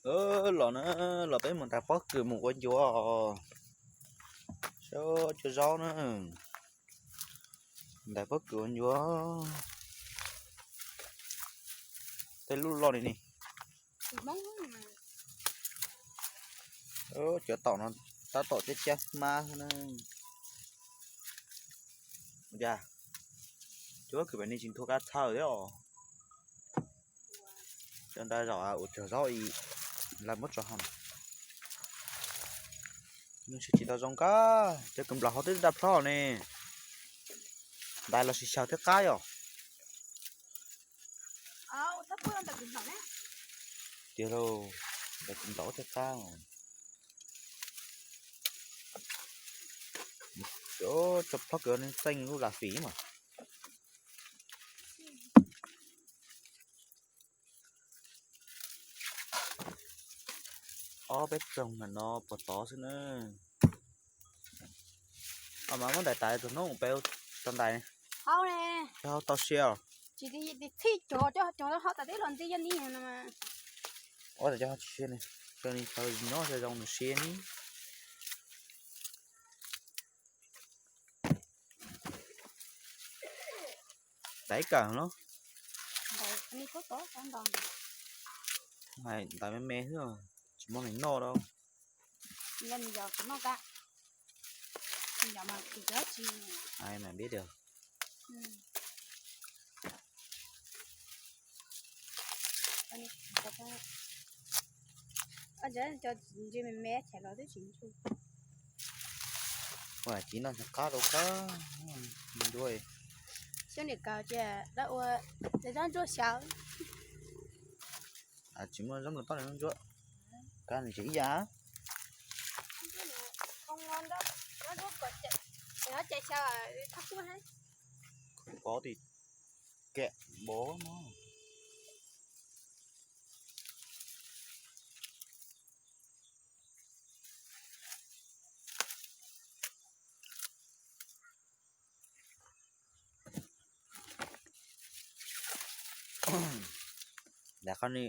Los na, los peb mus ntais pob kws mus ua ncuav. Saib cua zaub na, ntais pob kws ua ncuav. Tej lub loj li ni. Cov taum no tab tom cab cab hmab xwb na. Ua cas cua pob kws pem ni tsis nthua kab txhawj thiab os. Cov ntais zaum ua tsaug zaub ib lawv muab tso hauv. Nws tsis tau zoo kab, cov kws nplaum hauv twb daj plhob ne. Ntais los sis xyaw thiab qab yom. Tiag lauj, ntais kws nplaum thiab qab. Cov tso plhob kws ne txeej lub lam fim mas. Ob peb tsoog ntawm no puas tod xwb na. Mas muab ntais tas txog hnub peb tau ntais. Hau ne. Hau tau sia os. Tsis txhij cov, cov cov hau tas teb los ntxi yog ni no. Ua tas cov tsis sia ne, cov ni nyob zoo nws sia ni. Ntais kawg los. Ntais me me xwb, tsis muaj neeg noj rau. Ai mas pib tiag. Ntsis me me chais los twb tsis ntsu. Ua ci noj qab rau qab. Xyoo nim kaus cia dab ua, ces zab ntsuab xyaw. Tsis muaj zaub npua tob li zaub ntsuab. Kab nws tsis ib yam. Pov ti kem bov no. Lam qhov ni,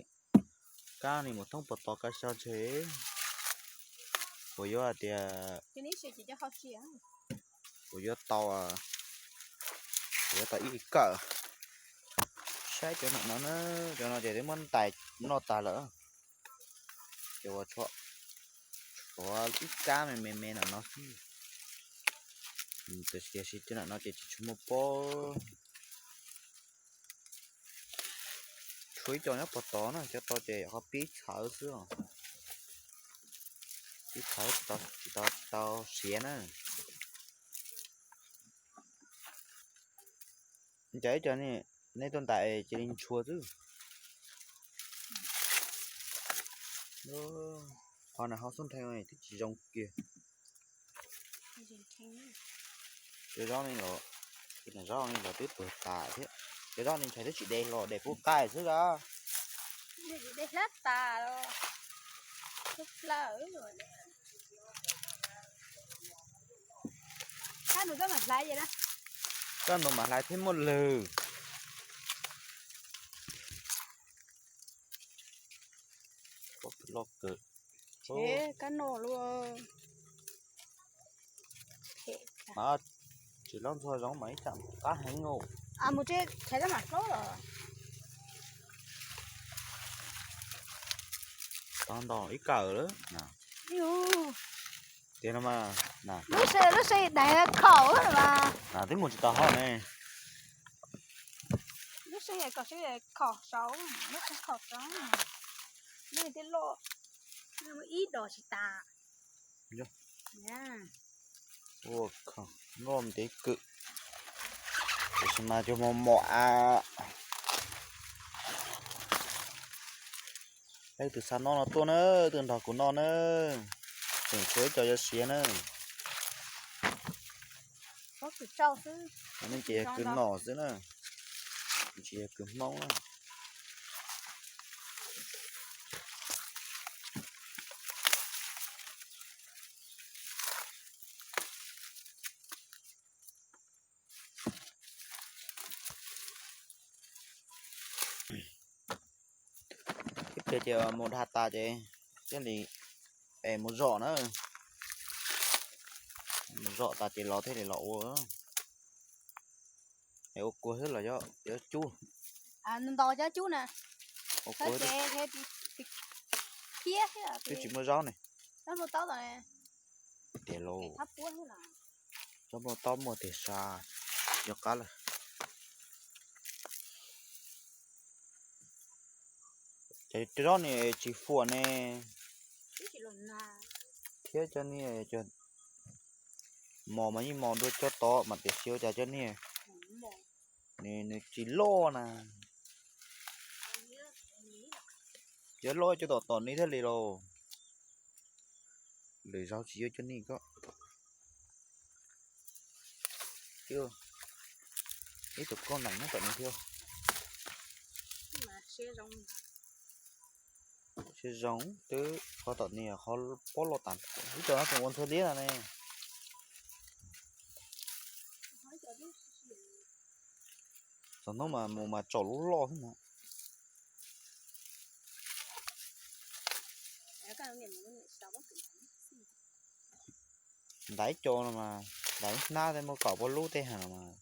kab ni mus thoob puas tod kab xyov ntshe puas yuav hais tias puas yuav tau, puas yuav tau ib kawm. Saib cov no na, cov no ces twb muab ntais noj tas lawm. Ces ua tshuav ib kab me me me ntawm no xwb. Tiam sis cov ntawm no ces tsis tshua muaj pob. Tshuav ib co nyob puag tod na, cov tod ces qhov pib txhawv xwb os. Pib txhawv tsis tau, tsis tau siav na. Cas ib co nej tuaj ntais cia li ntshua xwb. Qhov no hauv xub nrhee twb tsis zoo kiag. Cov zaub ne los, cov zaub ne los twb tuag tas thiab. Cov zaub ne ntshai twb tsis de los, de pub qaij xwb a. Kab ntaus mam hlais thiab muaj lwg. Loj kawg. Kab no luaj. Mas tsis loj ntxhua zoo mas ib tsam qab heev os. Mus tsev, tshais tab mam hlob los. Tau ntaus ib kawm lawm. Tiag no mas. Lub se, lub se dais khaum mas. Twb mus tsis tau hauv ne. Lub se kom se khaum saud, lub se khaum saud. Lub twb loj, ib dos tsis tas. Ua khaum noj ntev kawg. Tiam sis mas cov mos mos a. Leej twg xa noj no tuaj na, twg nrog kuv noj na. Tseem tshuav ib co yuav siav na. Nej ces yog kwv nom xwb na, tsis yog kwv Hmoob na. Ib pliag Ces mus dhau tas ces thiaj li es mus zom na. Mus zom tas ces los thiaj li los ua. Es ua kua xwb los yog cov cub? Ntos cov cub na. Ua kua xwb. Twb tsis muaj zaub ne. Tiag lauj, zaub muaj taub muaj tiag sas, yog qab lawm. Ces cov zaub ni tsis fuam ne. Thiab cov ni mos mas yeej mos dua cov tod mas tiam sis ua cas cov ni nws tsis loj na. Cov loj cov tom tom ni thiaj li los. Lwm zaug tsis yuav cov ni ko. Ib tug kauj nees nyob tom no thiab. Siab zoo twb qhov tom ni qhov pob loj tas, ib co no tseem ua ntxhua liab no ne. Txog hnub mas mus mas tsaum lub loj xwb na. Ntais ib co no mas, ntais ib hnab tej muaj kaum pua lub tej heev no mas.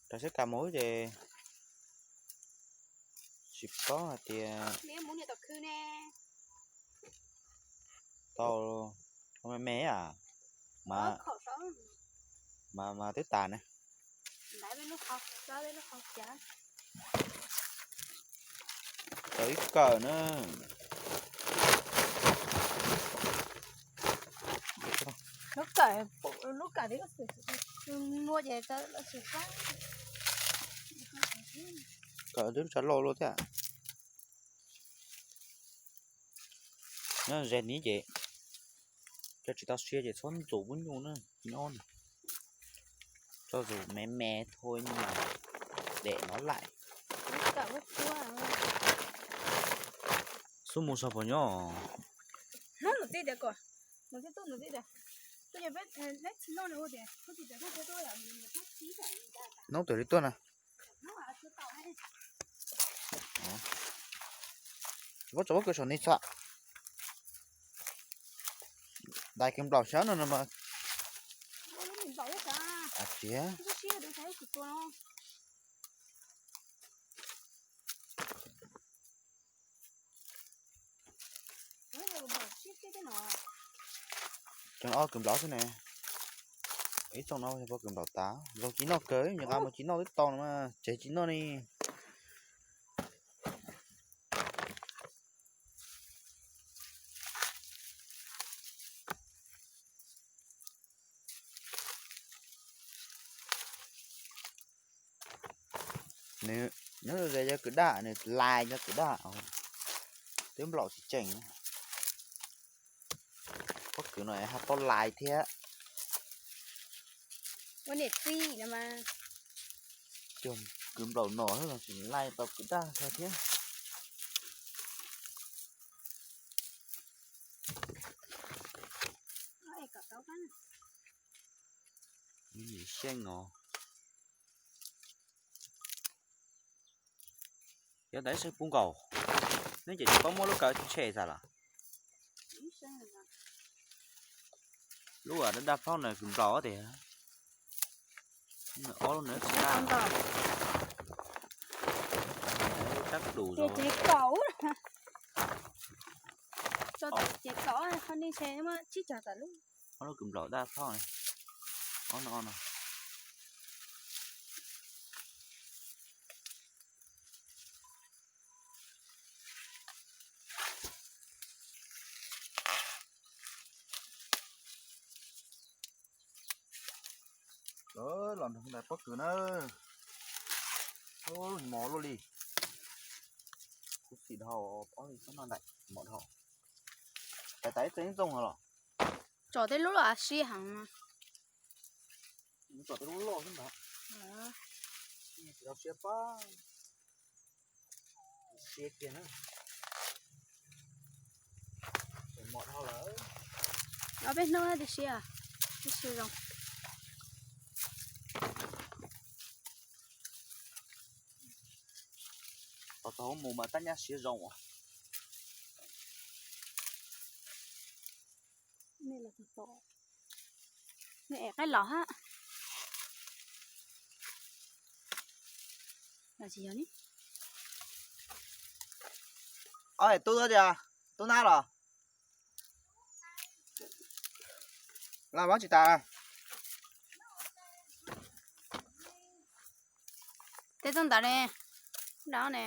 Rau siab kas mus ces tsis paub hais tias tau me me, mas mas twb tas na. Tau ib kawm na. Kawm twb tsav loj luaj thiab. Nyob ze ni ces cov tsis tau siav ces txhob ntxuav pub nyuj na, nyob tso zus me me tho nyuj mas dam no laim. Xub mus sog puas nyob? Hnub twg li tuaj na? Tsis paub tso pob kws saum ni txhua. Dais kws nplaum xyab no no mas. Tsis Cov ob kws nplaum xwb ne. Ib txoog no yog pob kws nplaum tas, zoo ci noj kawg, nws nqa mus ci noj twb tau no mas, tsev ci noj ni. Nws nyob ze cov kws daj, nws lais cov kws daj, twb nplaum tsis tseem. Pob kws no ho tau lais thiab. Ua niam txij no mas. Cog kws nplaum no xwb los tseem lais tau kws daj kawg thiab. Xyeej os. Yog ntawd saib puv nkaus, neb ces tsis paub muab lub kawm tshem xav los. Lub daj daj phaub na kws nplaum tiag. Ob lub na tsis daj. Tab dus ces kaum, ces kaum qhov ni ntshe muaj tsib caug tawm lub. Ob lub kws nplaum daj phaub, ob no no. Los nrog ntais pob kws na. Mos luaj li. Kuv xim dhau ob li xab naj ntais mos dhau. Tais tais ib txeeg ib txoog los. Tsom tej lub los siab heev. Tsom tej lub loj xwb ntag. Tsis tau siab pab. Siab kiag na. Mos dhau lawm. Ob peb hnub thiaj siab, thiaj siab zoo. Thaum mus mas tab nyab siav zoo. Nej es qaib los hab. Ob tub tias, tub nab los. Los mob tsis tas. Tej tub ntawd ne, dab ne.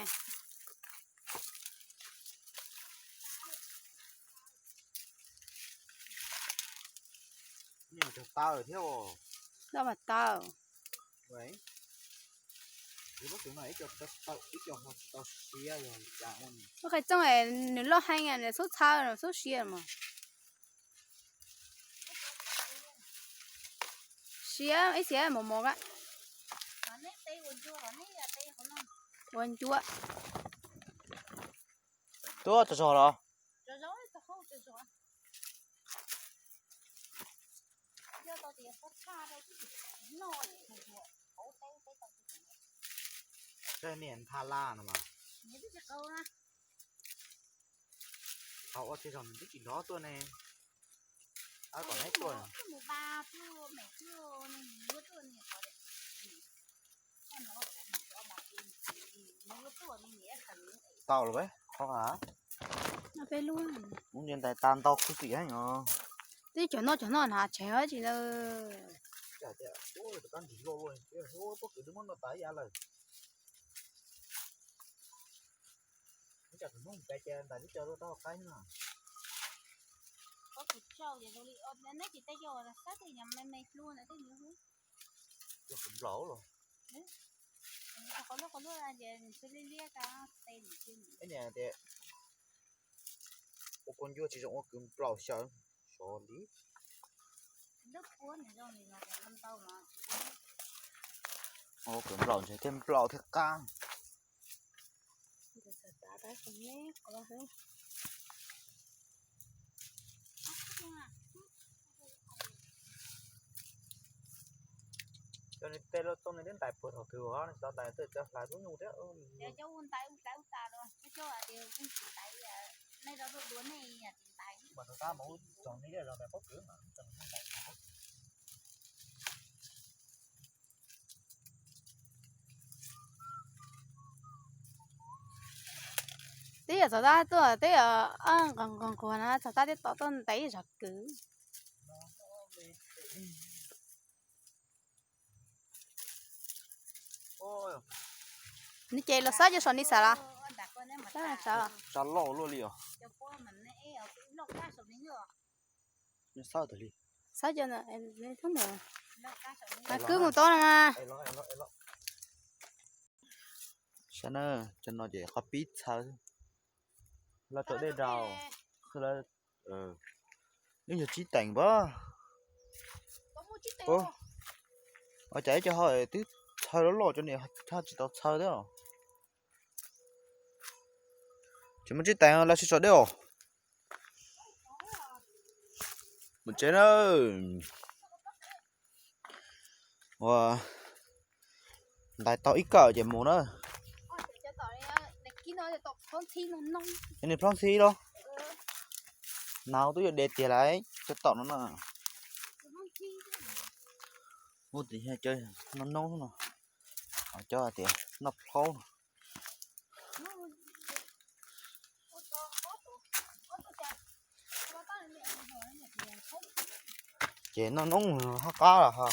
Cog taw thiab. Dab mas taw. Ib co ho tsis tau siav yog li cas. Lub qhov txooj nws loj heev, nws xub txhawv, nws xub siav mas. Siav ib siav mos mos a. Ua ncuab. Tuaj tsaug zog los? Niam ntha laj no mas. Qhov ua tsaug zog nws twb tsis lov tuaj ne. Ab kom neb tuaj. Tau lawm, qhov a. Ub, ntais tas ntau khwv tim heev os. Twb cov noj cov noj na tshev tsis lawm. Pob kws muab noj tas ib yav lawm. Ub, cas kuv hnub mus pem ces ntais lub co rau taub hau qaib no. Neb tsis teb cov me me hlub na tej nws hu. Cov kuv nplaum los. Qhov lub qhov lub ces nws xwb liab liab ka te nws. Ib niam tias ua kua ncua tsis zoo ua kwv nplaum xyaw sov li. Ua kwv nplaum ntshe thiaj nplaum thiaj qab. Cov niag tej loj txooj ne twb ntais puag thaum twg os, nej xav ntais tej cov hlais lub nyuj thiab. Mas rov qab mus ub txog nej zog ntais pob kws mas. Twb yog txog tab tuaj twb yog nqos nqos nquag na txog tab twb tom tuaj ntais zog kwv. Nws ces los xab cov saum ni xav los? Tsa loj luaj li os. Xab cov, xab cov, kwv mus tau no mas. Saib na, cov no ces qhov pib txhawv. Lawv tau dej rau. Yeej yog tsib teev npab. Ua cas ib co ho twb txhawv loj loj, cov niam ho tsis tau txhawv thiab. Tsis muaj tsib teev lawv sib tso dej os. Mus tsev na. Ua, ntais tau ib kawm ces mus na. Niag plob ntxhib los? Nau twb yuav de tiag lawm cov tom no na. Ub, tias cov no noob no, cov hais tias noj plob no. Ces noj noob hab qab los ho.